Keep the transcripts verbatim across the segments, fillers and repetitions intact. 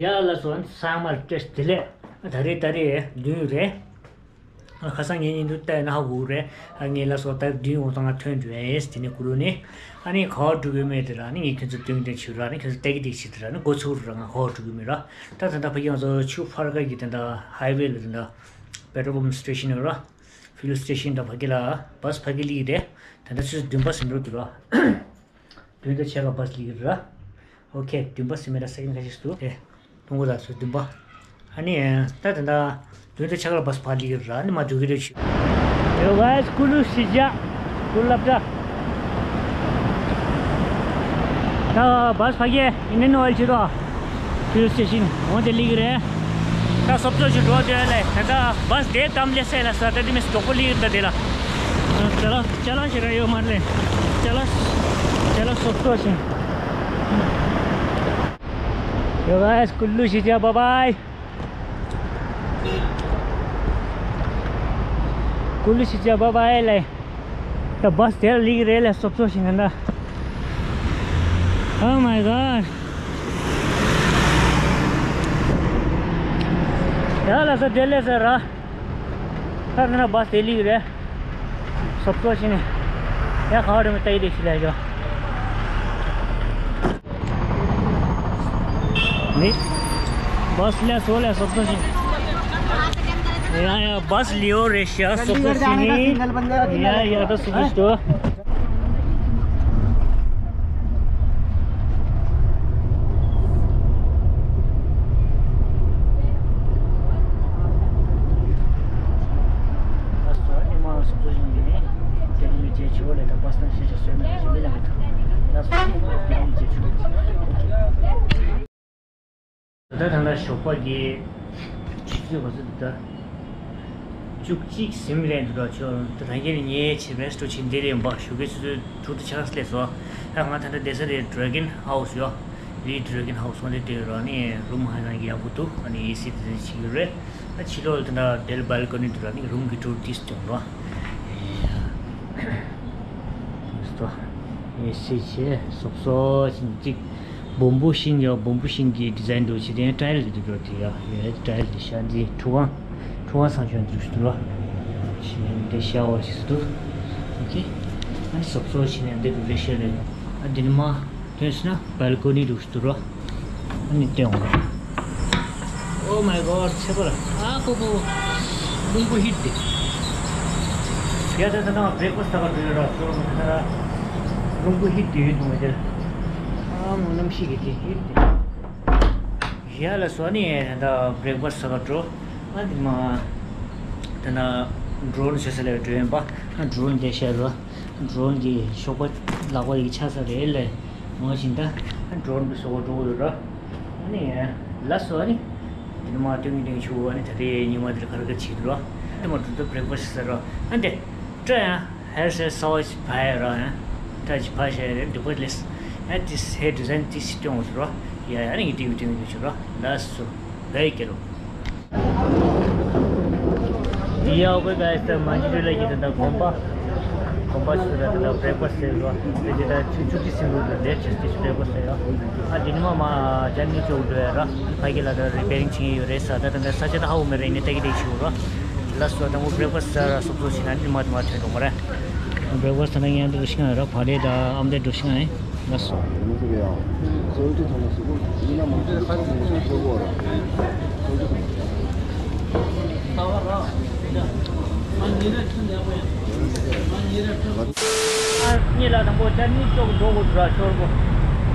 ཡ་ལགས་སོ། ཚང་མར་བཀྲ་ཤིས་བདེ་ལེགས། ད་རེས་ད་རེས་བདུན་རེད། ཁ་སང་ངའི་ཉིན་དུ་བལྟས་ན་ཧ་གོ་རེད། ངས་ལ་སོ་ལྟར་བདུན་འོང་དང་ཐོན་འགྲོ་ཡས་དེ་ནས་ཀུ་རུ་ནས། ཨ་ནི་ག་བར་འགྲོ་གི་མེད་དེ་ར། ཨ་ནི་ངས་ཁྱོད་ཚོ་སྟོན་གི་དེ་བྱུས་ར། ཨ་ནི་ཁྱོད་ཚོ་ལྟ་གི་དེ་བྱེད་དེ་ར། ཨ་ནི་འགོ་ཚུགས་ར། ང་ག་བར་འགྲོ་གི་མེད་ར། ད་ད་ལྟ་ཕ་གི་ང་ཚོ་ཆུ་ཕར་ཁ་གི་དེ་འདྲ་ཧའི་ཝེ་ལ་དེ་འདྲ་པེ་ཊོལ་པམ་སི་ཊེ་ཤན་ར། ཕུ་ལ་སི་ཊེ་ཤན་དང་ཕ་གི་ལ་བྷ་སི་ཕ་གི་ལི་རེད། ད་ལྟ་ཆུ་ཚོད་བདུན་པ་ཟིན་འགྲོ་འདུག་ར། བདུན་དང་ཕྱེད་ཀ་བྷ་སི་སླེབས་ཀྱི་རེད་ར། ཨོ་ཁེ། བདུན་པ་ཟིན་མེད་ལ་སེ་ཀེན་ཁ་ཤས་ཤིག་འདུག་ཨེ། ཐུང་གུ་ལ་སུ་བདུན་པ། ཨ་ནི་ད་ད་ད་བདུན་དང་ཕྱེད་ཀ་ལ་བྷ་སི་ཕར་སླེབས་ཀྱི་རེད་ར། ཨ་ནི་མ་འགྲོ་གི་རེད་ཤི། ཡོ་ག་ཡི་སི་ཀུ་ལུ་ཤི་ཅ། ཀུ་ལབ་ཏྲ། ད་བྷ་སི་ཕ་གི་ཨིན་ཌི་ཡན་ཨོ་ཡེལ་བྱེད་དོ། ཕུ་ལ་སི་ཊེ་ཤན་འོང་དེ་སླེབས་ཀྱི་རེད། ད་སོབ་སོབ་ཞིག་འགྲོ་དེ་ལས་ད་ལྟ་བྷ་སི་དེ་གཏམ་ལས་སེ་ལ་ས་ད་དེ་མི་སི་གྲོགས་པོ་སླེབས་ཡོད་ད་དེ་ལ། ཅ་ལག་ཅ་ལག་ཞིག་ར་ཡོད་མ་རེད། ཅ་ལག་ཅ་ལག་སོབ་སོབ་ཞིག་ཡོ་ག་ཡི་སི་ཀུ་ལུ་ཤི་ཅ། བྷའི་བྷའི། ཀུ་ལུ་ཤི་ཅ། བྷའི་བྷའི་ལས། ད་བྷ་སི་དེ་ལ་སླེབས་ཀྱི་རེད་ལས། སོབ་སོབ་ཞིག་ན་ད། Oh my God. ཡ་ལ་ས་དེ་ལས་ས་ར། ད་ན་བྷ་སི་དེ་སླེབས་ཀྱི་རེད། སོབ་སོབ་ཞིག་ནས། ཡ་ག་བ་རེད་མི་ལྟ་ཡི་དེ་ཞིག་ལས་ཡོ། ནི། བྷ་སི་ལས་སོ་ལས་སོབ་སོབ་ཞིག་ཡ་ཡ་བྷ་སི་ལིའོ་རེ་ཤ་སོབ་སོབ་ཞིག་ནི། ཡ་ཡ་ད་སུ་གིས་ཏོ། ད་ད་ལྟ་ཞོགས་པ་གི་ཆུ་ཚོད་ག་ཚོད་འདུག་ད། བཅུ་གཅིག་ཟིན་རན་འདུག་ད་ཆོ་ད་རང་རྒྱལ་ནས་ཉེ་ཆེ་བས་སྤྲོ་ཆེན་འདི་རེད་འབའ། ཞོགས་ཀའི་ཆུ་ཚོད་དྲུག་དང་ཕྱེད་ཀ་སླེབས་སོང་། ད་ང་ད་ལྟ་བསྡད་ས་རེད། ཌེ་གོན་ཧའུ་སི་ཡོ། རི་ཌེ་གོན་ཧའུ་སི་འོང་དེ་བསྡད་ཡོད་ར། ནི་རུམ་ཧ་ཅང་གི་ཡག་པོ་འདུག་ཨ་ནི་ཨེ་སི་དེ་ཚོ་བྱེད་ཀྱི་ཡོད་རེད། ད་ཕྱི་ལོགས་ལ་ད་ལྟ་དེ་ལ་བལ་ཀོ་ནི་འདུག་ར། ནི་རུམ་གྱི་ཊུར་ཏིས་སྟོན་རོགས། ཨེ་སི་བྱས་སོབ་སོབ་ཞིག་ཅིག་བོམ་བུ་ཤིང་ཡོད། བོམ་བུ་ཤིང་གི་ཌི་ཛའིན་འདུག་ཅི་དེ་ཊའིལ་གྱི་འདུག་ར། དེ་ཡ་ཡོད་ཊའིལ་གྱི་ཤ་འདི་ཁྲུ་གང་ཁྲུ་གང་སང་ཆོན་འདུག་ཞིག་འདུག་ར། ཤི་ནས་འདི་ཤ་བ་ཞིག་འདུག་ཨོ་ཁེ། ཨ་ནི་སོབ་སོབ་ཤི་ནས་འདི་འདུག་རེ་ཤ་ལས། ཨ་འདི་ནི་མ་ཐོན་སོང་ན་བལ་ཀོ་ནི་འདུག་འདུག་ར། ཨ་ནི་སྟོན་འོང་། Oh my God. ཁྱད་པར། ཨ་ཀོ་ཀོ། རླུང་བུ་ཧིཊ་དེ། ཡ་ད་ད་ད་བྷི་རེག་ཕ་སི་ཟ་ག་འགྲོ་ཡོད་ར། ཚོར་མ་ད་ད། རླུང་བུ་ཧིཊ་དེ་ཡོད་འདུག་མ་དེ། ཨ་མོ་གནམ་གཤིས་ཀྱི་དེ་ཧིཊ་དེ། ཡ་ལ་སོ་ནི་ད་བྷི་རེག་ཕ་སི་ཟ་ག་འགྲོ། ཨ་དེ་མ། ད་ན་ཌོ་རོན་བྱེད་ས་ལ་འགྲོ་ཡོད་པ། ཨ་ཌོ་རོན་དེ་ཤར་ར། ཌོ་རོན་གྱི་ཤོག་པ་ལག་པ་ཡི་ཆགས་ས་རེད་ལས། མ་བཞིན་ད་ཌོ་རོན་གྱི་ཤོག་པ་འགྲོ་གི་ཡོད་ར། ཨ་ནི་ལ་སོ་ཨ་ནི། དེ་ནི་མ་སྟོན་གྱི་སྟོན་གྱི་ཆུ་བོ་ཨ་ནི་ད་རེས་ཉི་མ་དེར་ཁ་ར་ཁ་བྱེད་འགྲོ། དེ་མ་འགྲོ་ད་བྷི་རེག་ཕ་སི་ཟེར་ར། ཨ་འདི་སྤྲོ་ཡང་ཧེར་སེ་སོ་ཕ་ཡ་ར་ཡང་ད་ཅི་ཕ་ཤ་ཡ་རེད། འདི་པོ་ལེས་ཨ་ཏིས་ཧེ་ཌི་ཛའིན་ཏིས་སྟོན་འོང་ཟེར་ར། ཡ་ཡ་ཨ་ནི་ངས་སྟོན་གྱི་སྟོན་གྱི་ཆུ་ར། ལ་སོ་བའི་ཀེ་རོ། ཡ་ཝེ་གྷའི་སི། ད་མ་ཇི་ཇུ་ལ་ཡི་ད་ད་དགོན་པ། དགོན་པ་ཞིག་ལ་ད་ད་བྷི་རེག་ཕ་སི་ཟེར་བ། དེ་ད་ཆུ་བཅུ་གཅིག་ཟིན་འགྲོ་འདུག་ལེབ་ཅེས་ཏེ་བྷི་རེག་ཕ་སི་ཟེར་ཡ། ཨ་དེ་ནི་མ་མ་ཅར་ནི་ཅོག་འགྲོ་ཡ་ར། ཕ་གི་ལ་ད་རི་པེ་རིང་བྱེད་ཀྱི་ཡོད་རེད་ས། ད་ད་ད་ས་ཆ་ད་ཧ་གོ་མེད་རེད། ནི་ལྟ་གི་ལྟ་གི་ཞིག་ར། ལ་སོ་ད་མོ་བྷི་རེག་ཕ་སི་ཟ་ར་སོབ་སོབ་ཞིག་ན་ནི་མ་དུ་མ་ཐོན་འགྲོ་མ་ར། བྷི་རེག་ཕ་སི་ད་ན་ཡང་འདི་འགྲོ་ཤི་ང་ར། ཕ་རེ་ད་ཨམ་དེ་འགྲོ་ཤི་ང་ཨེ། ལ་སོ། གཉིས་ལ་དང་པོ་ཅར་ནི་ཅོག་འགྲོ་དགོས་འདུག་ར། ཤོར་གོ།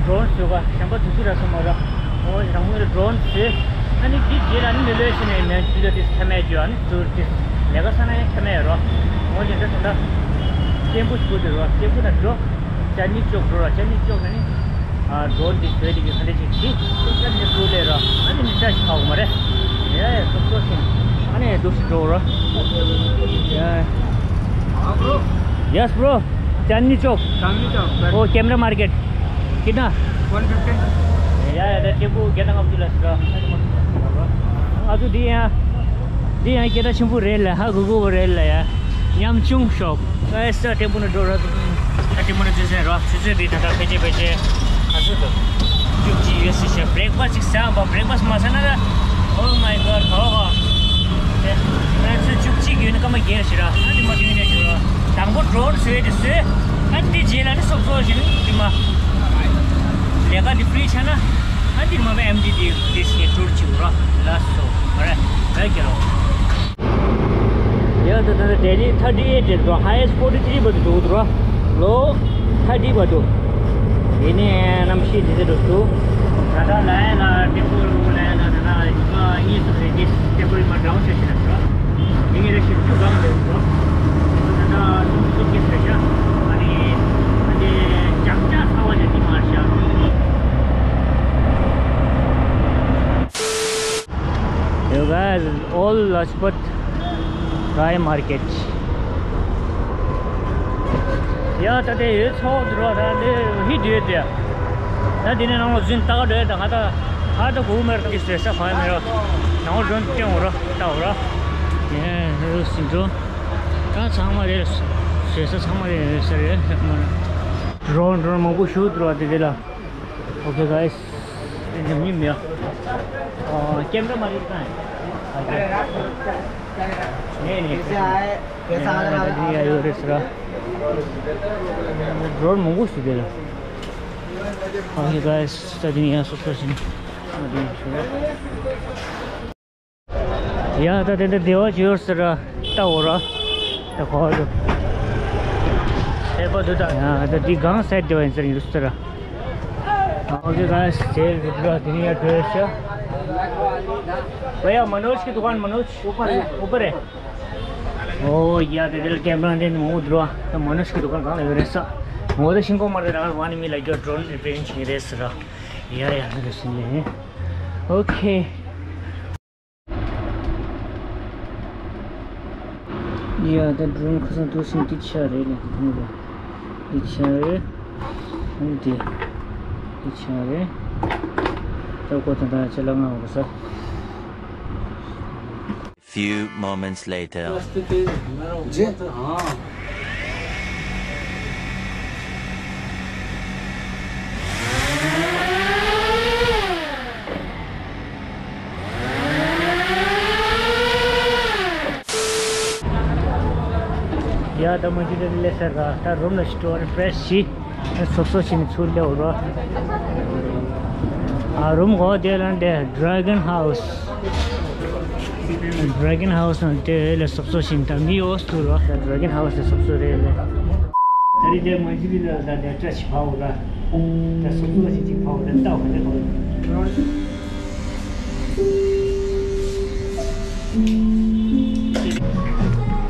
ཌོ་རོན་བཟོས་ག་གཞན་པ་དུས་ཚོད་ར་སོང་མ་ར། འོ་རང་མོས་ཌོ་རོན་བཟོས། ཨ་ནི་འདི་རྗེས་ལ་ནི་མི་ལོས་ཤི་ནས་ནན་ཆུ་ལ་དེ་ཁ་མེད་རྒྱུ། ཨ་ནི་ཟུར་དེ་ལས་ཀ་ས་ན་ཡང་ཁ་མེད་ར། འོ་ལས་འདྲ་ད་ལྟ་སྐྱེན་པོ་ཞིག་དགོས་འདུག་ར། སྐྱེན་པོ་ན་འགྲོ། ཅར་ནི་ཅོག་འགྲོ་ར། ཅར་ནི་ཅོག་ན་ནི། ཨ་ཌོ་རོན་འདི་བཟོས་དེ་གི་ཁ་འདྲ་ཅིག་གིས་ཅར་ནི་སུ་ལས་ར། ཨ་ནི་མི་ཅག་ཞིག་ཁག་མ་རེད། ཡ་ཡ་སོ་སོ་ཞིག་ཨ་ནི་འདུག་ཞིག་འགྲོ་ར། ཡ། Yes, bro. ཅར་ནི་ཅོག་ཅར་ནི་ཅོག་ཨོ་ཀེམ་ར་མར་ཀེཊ། ཀི་ན། ཝན་ཕིཕ་ཊི། ཡ་ཡ་ད་ཅེ་པུ་གེ་ད་ང་བུ་ལ་སི་ར། ཨ་ཚོ་འདི་ཡང་། འདི་ཡང་སྐད་གྲགས་ཆེན་པོ་རེད་ལ། ཧ་གོ་གོ་བ་རེད་ལ་ཡ། ཉམ་ཆུང་ཤོག་ཨེ་ས་ཏེ་པུ་ན་འགྲོ་ར། ཨ་ཏེ་པུ་ན་ཅི་ཟེར་ར། ཆུ་ཚོད་འདི་ད་ལྟ་ཕལ་ཆེར་ཕལ་ཆེར་ཨ་ཚོད་འདུག་བཅུ་གཅིག་ཡོད་སྲིད་ཤག་བྷི་རེག་ཕ་སི་ཅིག་ཟ་བ། བྷི་རེག་ཕ་སི་མ་ཟ་ན་ད། Oh my God, ག་བ་ག་དེ་ཚོད་བཅུ་གཅིག་ཡོད་ན་སྐར་མ་བརྒྱད་ཞིག་ར། ཨ་ནི་མ་དུས་ནས་ཞུ་ར། དང་པོ་ཌོ་རོན་བཟོས་དེ་བཟོས། ཨ་ནི་དེ་རྗེས་ལ་ནི་སོབ་སོབ་ཞིག་ནི་དེ་མ་ལས་ཀ་དེ་ཕི་རི་བྱས་ན། ཨ་ནི་དེ་མ་པའི་ཨེམ་ཌི་དེ་དེ་སི་ཊུར་བྱེད་ར། ལ་སོ་ར་ར་གྱི་རོ། ཡ་ད་ད་ལྡི་ལི་ཐར་ཊི་ཨེ་ཊི་རེད་འགྲོ། ཧའི་ཨེ་ཊི་ཕོར་ཊི་ཐི་རི་བར་དུ་འགྲོ་གི་འདུག་ར། ལོ་ཐར་ཊི་བར་དུ། དེ་ནས་གནམ་གཤིས་དེ་ཚོ་འགྲོ་འདུག་ད་ལྟ་ལ་ཡ་ལ་ཏེམ་པོ་ལ་ཡ་ལ་ད་ལྟ་ཉི་མ་གཉིས་སུ་རེད། དེ་ཏེམ་པོ་ཡི་མ་འགྲོ་ཆ་ཞིག་ལ་འགྲོ། དེ་ངས་ལ་ཞིབ་འཇུག་གང་རེད་འགྲོ། ད་ལྟ་སུ་སུ་ཀེ་སི་རེད་ཤག་ཨ་ནི་ཨ་ནི་ལྕང་ལྕང་ཚ་བ་ཞིག་དེ་མ་རེད་ཤག You guys, all Lajpat Rai Market. ཡ་ད་དེ་ཡོད་ཚོགས་འདུག་ར། ད་འདི་ཧི་འདུག་ཡོད་དེ། ད་དེ་ནས་ནང་ལ་འཛུལ་ལྟ་ག་འགྲོ་ཡ། ད་ང་ད་ཧ་ད་གོ་མེར་གི་བཟོས་ས་གང་ཡང་མེད་ར། ནང་ལ་འགྲོ་སྟོན་འོ་ར་ལྟ་འོ་ར། ཡ་རུ་སིན་འགྲོ། ད་ཚང་མ་རེད། བཟོས་ས་ཚང་མ་རེད་ས་རེད། འགྲོ་འགྲོ་མང་པོ་ཞིག་འདུག་ར་དེ་དེ་ལ། Okay, guys. ཉམས་ཉིན་མེད། ཨ། ཀེམ་ར་མ་རེད་ཀ། ཨ་ནས་ནས། कैसा है? कैसा आ रहा है? ཡ་ཡོད་རེད་ཟེར། ཌོ་རོན་མང་པོ་ཞིག་དེ་ལ། Okay, guys. ད་དེ་ནས་ཡང་སོ་སོ་ཞིག་ནས་ཞུ་ར། ཡ་ད་དེ་འདྲ་བདེ་བ་ཅིག་ཡོད་ཟེར་ར། ལྟ་འོ་ར། ད་གོ་འདུག་ཧེ་པ་འདུག་ད། ཡ་ད་འདི་གང་སེད་དེ་བ་ཡིན་ཟེར་ཡོད་ཟེར་ར། Okay, guys, དེ་རེད་ར། དེ་ནས་ཡར་འགྲོ་ཡ་ཤག भैया, मनोज की दुकान, मनोज? ऊपर है। ऊपर है? ཨོ་ཡ་དེ་དེ་ལ་ཀེམ་ར་འདི་ནས་མང་པོ་འདུག་ར། ད་མ་ནོ་ཤི་གི་འདུ་ཁང་གང་ལ་ཡོད་རེད་ས། ངོ་ད་ཤིང་ཀོ་མར་དེ་རང་ཝན་མི་ལ་རྒྱོ་ཌོ་རོན་རི་པེ་རིང་བྱེད་ཀྱི་རེད་ཟེར་ར། ཡ་ཡ་ཧ་གི་སིན་ལེ། Okay. ཡ་ད་ཌོ་རོན་ཁ་སང་དུ་སིན་ཏི་ཆ་རེད་ལེ། ཏི་ཆ་རེད། འདི་ཏི་ཆ་རེད། ད་ཀོ་ད་ད་ཆ་ལ་ང་འོ་ས། Few moments later. जी। हाँ। ཡ་ད་མ་ཇི་ལི་ལས་ཟེར་ར། ད་རུམ་ལ་ཤི་ཊོ་ཨན་ཕི་རེ་ཤི་བྱས། སོབ་སོབ་བྱས་ནས་ཚུར་སླེབས་རོགས། ཨ། རུམ་གོ་དེ་ལ་འདི་ཌ་རེ་གོན་ཧའུ་སི། ཌ་རེ་གོན་ཧའུ་སི་ནང་དེ་ལ་སོབ་སོབ་བྱས་ནས་ད་མི་ཡོད་ཚུར་རོགས། ད་ཌ་རེ་གོན་ཧའུ་སི་སོབ་སོབ་རེད་ལེ། ད་རེས་དེ་མ་ཇི་ལི་ལ་ད་ལས་ཀ་ཞིག་ཕ་འོ་ད། ད་སོབ་སོབ་བྱས་ཅིག་ཕ་འོ་ད་ལྟ་འོ་ད་གོ།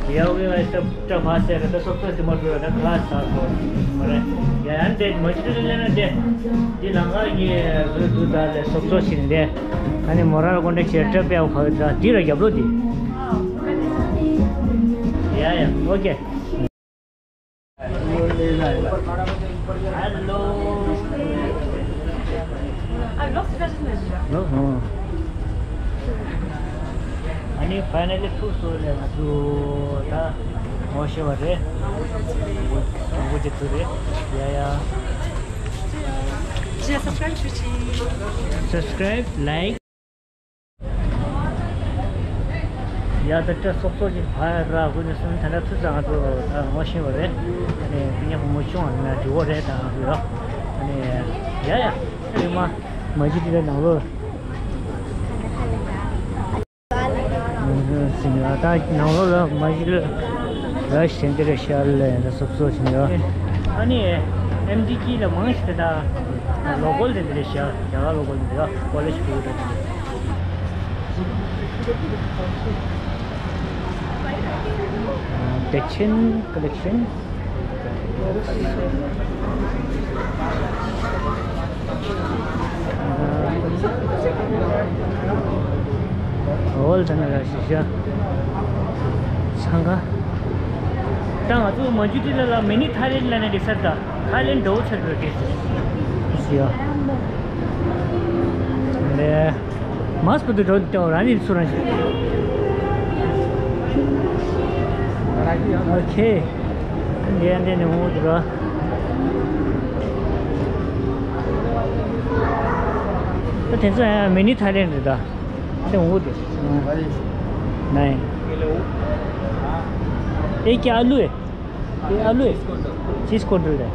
ཡ་ཝེ་ཝེ་སྟབས་བཀྲ་མ་ཟད་ར། ད་སོབ་སོབ་དེ་མ་འགྲོ་ར། ད་ཁ་ས་གོ་མ་རེད། ཡ་ཡང་དེ་མ་ཅི་ལ་ལ་ན་དེ་འདི་ལང་ཀ་ཡི་བཟོས་འདུག་ད་ལས་སོབ་སོབ་ཞིག་འདི་ཨ་ནི་མོ་ར་ར་ཀོན་ཊེག་བྱས་སྤྲད་པའི་ཁ་ད་འདི་ར་རྒྱབ་ལོ་འདི། ཡ་ཡ་ཨོ་ཀེ། Hello. ཨ་ནི་ཕའི་ནལ་ལི་ཐུག་སོང་ལས་ང་ཚོ་ད་ངོ་ཤེས་པ་རེད། ངོ་ཅི་ཐུག་རེད། ཡ་ཡ། Subscribe, like. ཡ་ད་ལྟ་སོབ་སོབ་ཅིག་ཕར་ར་ཧུ་ནི་སོང་། ད་ལྟ་ཚུར་ཚ་ང་ཚོ་ད་ངོ་ཤེས་པ་རེད། ཨ་ནི་ཕི་ཉ་ཕོ་མོ་ཆུང་བ་ན་འགྲིག་གོ་རེད། ད་ང་ཚོ་ཡོད། ཨ་ནི་ཡ་ཡ་རིང་མ་མ་ཅི་དེ་ལ་ནང་ལོགས། ད་ནང་ལོགས་ལ་མ་ཅི་ལ་ར་ཞེན་དེ་རེད་ཤག་ལ་ཡ་ད་སོབ་སོབ་ཅིག་ཡོད། ཨ་ནི་ཨེམ་ཌི་ཀི་ལ་མང་ཞིག་ད་ལོ་ཀལ་དེ་འདི་རེད་ཤག་རྒྱ་གར་ལོ་ཀལ་དེ་འདི་ར་ཀོ་ལེ་ཇི་ཕྲུ་གུ་དེ། The Chin Collection. All the Nagara Shisha. Sangha. ད་ང་ཚོ་མ་འཇུ་དེ་ལ་ལ་མི་ནི་ཐའི་ལེན་ལ་ནི་རེ་སར་ད། ཐའི་ལེན་འགྲོ་ཚར་བའི་གེ་སི། ཡ། ལེ། མཱས་པ་དུ་འགྲོ་དེ་རང་ཉིད་སུ་རང་ཞིག་ཨོ་ཁེ། འདི་ཡང་འདི་ནི་འོང་འདུག་ར། तो तेरे से मिनी थाईलैंड था। अरे वो दे। नहीं। ये क्या आलू है? ये आलू है। चीज कॉर्नर है।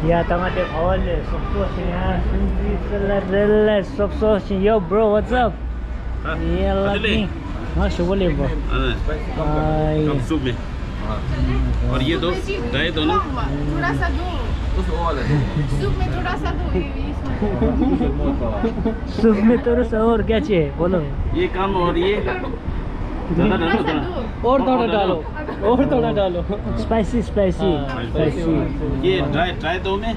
या तंग दे भवाले सब तो सिंह सिंह सिंह सब तो Singh. Yo, bro, what's up? हाँ, ये लगी। हाँ, शुभ ले, bro। हाँ। हाँ, ये। कम सूप में। हाँ। और ये दो, ड्राई दोनों। थोड़ा सा दो। उस वो वाले दो। सूप में थोड़ा सा दो, ये, ये इसमें। सूप में थोड़ा सा और क्या चाहिए? बोलो। ये कम और ये। ज़्यादा डालो, थोड़ा सा ज़्यादा। दो। और थोड़ा डालो। और थोड़ा डालो। Spicy, spicy. हाँ, स्पाइसी। ये ड्राई, ड्राई दो में।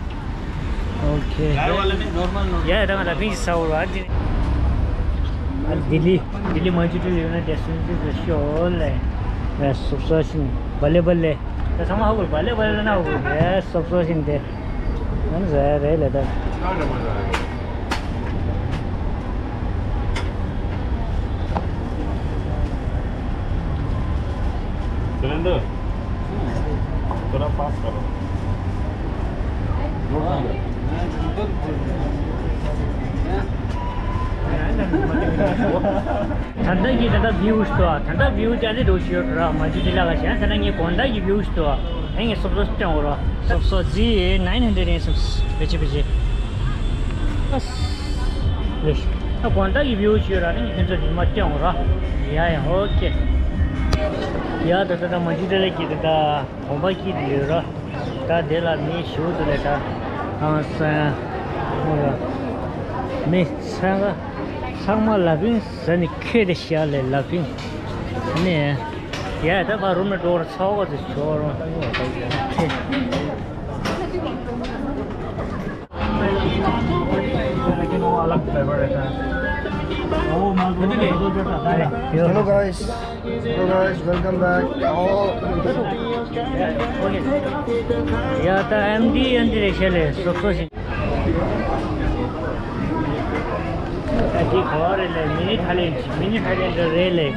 Okay. ड्राई वाले में नॉर्मल, नॉर्मल। या, ད་ང་ལ་ཕིང་ཞིག་ཟ་འོ་ར། ཨ་ལྡི་ལི། ལྡི་ལི་མ་འཇུ་ཏི་ལི་ཡོད་ན་ཌེ་སི་ཊི་ནེ་ཤན་ཞིག་ཤོ་ལེ། ཡ་སོབ་སོ་ཤིན་བ་ལེ་བ་ལེ། ད་ཚང་མ་ཧ་གོ་བ་ལེ་བ་ལེ་ན་ཧ་གོ། ཡ་སོབ་སོ་ཤིན་དེ། ང་ཟ་རེ་ལེ་ད། सिलेंडर थोड़ा पास करो। ད་ལྟ་གི་ད་ལྟ་བིའུ་ཞིག་འདུག་ད་ལྟ་བིའུ་ཅག་ནི་འགྲོ་ཞིག་ཡོད་ར། མ་ཇུ་ཏི་ལ་ག་ཞེ་ན། ད་ལྟ་ངའི་དགོང་དག་གི་བིའུ་ཞིག་འདུག་ཨ་ངས་སོབ་སོབ་སྟོན་འོ་ར། སོབ་སོབ་ཟི་ནའིན་ཧན་ཌེ་རེད་ཡིན་སོབ་སོབ་བེ་ཆེ་བེ་ཆེ། ཨ་དགོང་དག་གི་བིའུ་ཞིག་ཡོད་ར། ཨ་ངས་ཁྱོད་ཚོ་འདི་མ་སྟོན་འོ་ར། ཡ་ཡ་ཨོ་ཁེ། ཡ་ད་ད་ད་མ་ཇུ་ཏི་ལ་གི་ད་ད། གོམ་པ་སྐྱིད་དུ་ཡོད་ར། ད་དེ་ལ་མི་ཞུ་དུ་ལས་ད། ཨང་སང་། མོ་ཡ། མི་ཚང་ག་ཚང་མ་ལ་ཕིང་ཟ་ནི་ཁེ་དེ་ཤ་ལས་ལ་ཕིང་། ནི། ཡ་ད་ཕ་རུམ་ན་འགྲོ་ར་ཚོགས་ག་ཚོད་ཆོག་ར། लेकिन वो अलग फ्लेवर रहता है। वो मालपुआ में जो जो रहता है। Hello guys, hello guys, welcome back. ཡ་ད་ཨེམ་ཌི་ཨེན་ཌི་རེད་ཤེས་ལེ་སོ་སོ་ཞིག་ད་ཅི་ག་བ་རེད་ལེ། མི་ནི་ཐའི་ལེན་ཌི། མི་ནི་ཐའི་ལེན་ཌི་རེད་ལེ།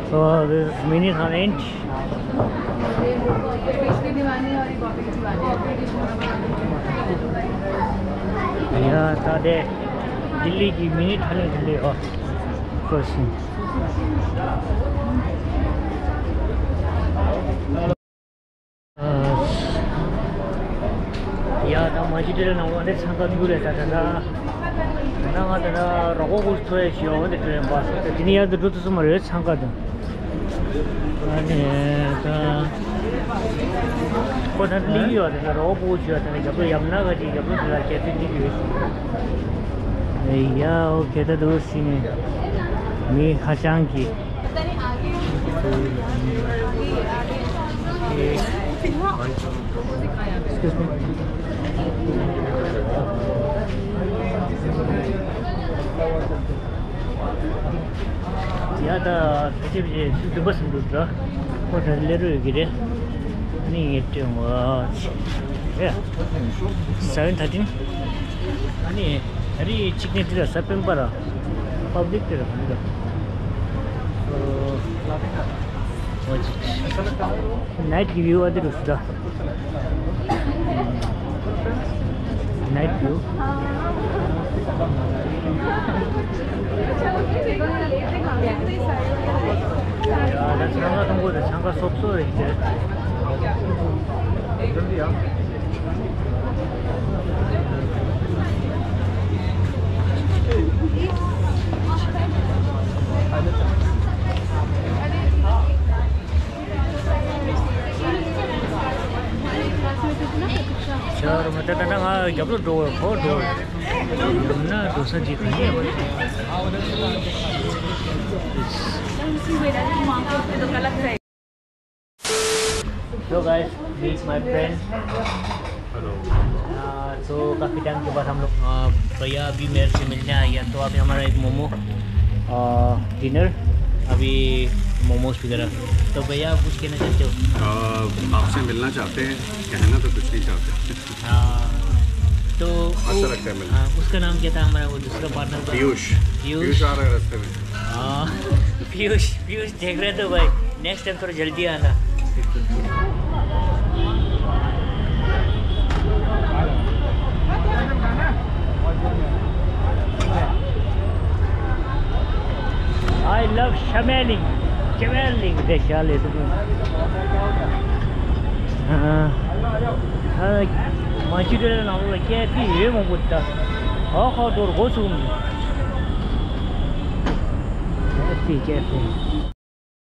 So this is mini Thailand. पिछली दिवाली और ये बॉबी की दिवाली है। ཡ་ད་དེ་ལྡི་ལི་གི་མི་ནི་ཐའི་ལེན་ཌི་ལེ། ཨོ་སོ་སོ་ཞིག་ཡ་ད་མ་ཇུ་ཏི་ལ་ནང་ལོགས་འདི་འཚང་ཁ་འདུག་ལས། ད་ད་ད་ད་ང་ད་ད་རོགས་པ་ཀུ་ཐོ་ཡ་ཞིག་ཡོང་འདི་ཐོ་ཡ་འབའ་ད་དེ་ནི་ཡ་ད་འགྲོ་ཐུབ་སོང་མ་རེད། འཚང་ཁ་ད་ཨ་ནི་ད་ཁོ་ད་ལི་ཡོད། ད་ད་རོགས་པ་ཀུ་ཞིག་ཡོད། ད་ད་རྒྱབ་ལོ་ཡམ་ན་ག་ཅིག་རྒྱབ་ལོ་དེ་ལ་ཁྱེད་ཚོས་འདི་ཡོད། ཡ་ཨོ་ཁེ་ད་འདུག་སེ་ནི་མི་ཧ་ཅང་གི Excuse me. ཡ་ད་ཕལ་ཆེར་ཕལ་ཆེར་ཆུ་འདུག་པ་སེམས་འདུག་འདྲ། ཁོ་ད་ལེ་རུ་ཡོད་ཀྱི་རེད། ཨ་ནི་ངས་སྟོན་བ་ཆེ་རེད། Seven thirteen. ཨ་ནི་ད་རེས་གཅིག་ནས་དེ་ལ་ས་པན་པ་ར་པབ་ལིག་དེ་ར་ག་འདི་ར། ཨོ་ཅི་ཅི། ནའིཊ་གི་བིའུ་ཨ་དེ་རུ་སུ་ད། ནའིཊ་བིའུ། ཡ་ད་ཆང་ཁ་གཏོང་གོ་ད་ཆང་ཁ་སོབ་སོབ་རེད་དེ། ཤར་མ་ད་ད་ང་རྒྱབ་ལོ་འགྲོ་བར་ཁོ་འགྲོ་ན་འགྲོ་ས་ཅིག་ག་ནས། So guys, meet my friend. Hello. आ, तो काफ़ी टाइम के बाद हम लोग, आ, भैया अभी मेरे से मिलने आ गया, तो अभी हमारा एक मोमो, आ, डिनर, अभी मोमोज वगैरह। तो भैया, आप कुछ कहना चाहते हो? आ, आपसे मिलना चाहते हैं, कहना तो कुछ नहीं चाहते। हाँ, तो अच्छा वो, लगता है मिलना। हाँ, उसका नाम क्या था हमारा, वो दूसरा पार्टनर का? पीयूष। पीयूष। पीयूष आ रहा है रास्ते में। हाँ, पीयूष, पीयूष देख रहे तो भाई, नेक्स्ट टाइम थोड़ा जल्दी आना। I love Shamaling. Shamaling, they shall it. ཨ། ཨ། མ་ཅི་དེ་ནང་ལ་ཀེ་ཧྥེ་ཡོད་མང་པོ་འདུག་ད། ཨ་ཁ་དོར་འགོ་ཚུགས་མི། ཀེ་ཧྥེ། ཀེ་ཧྥེ།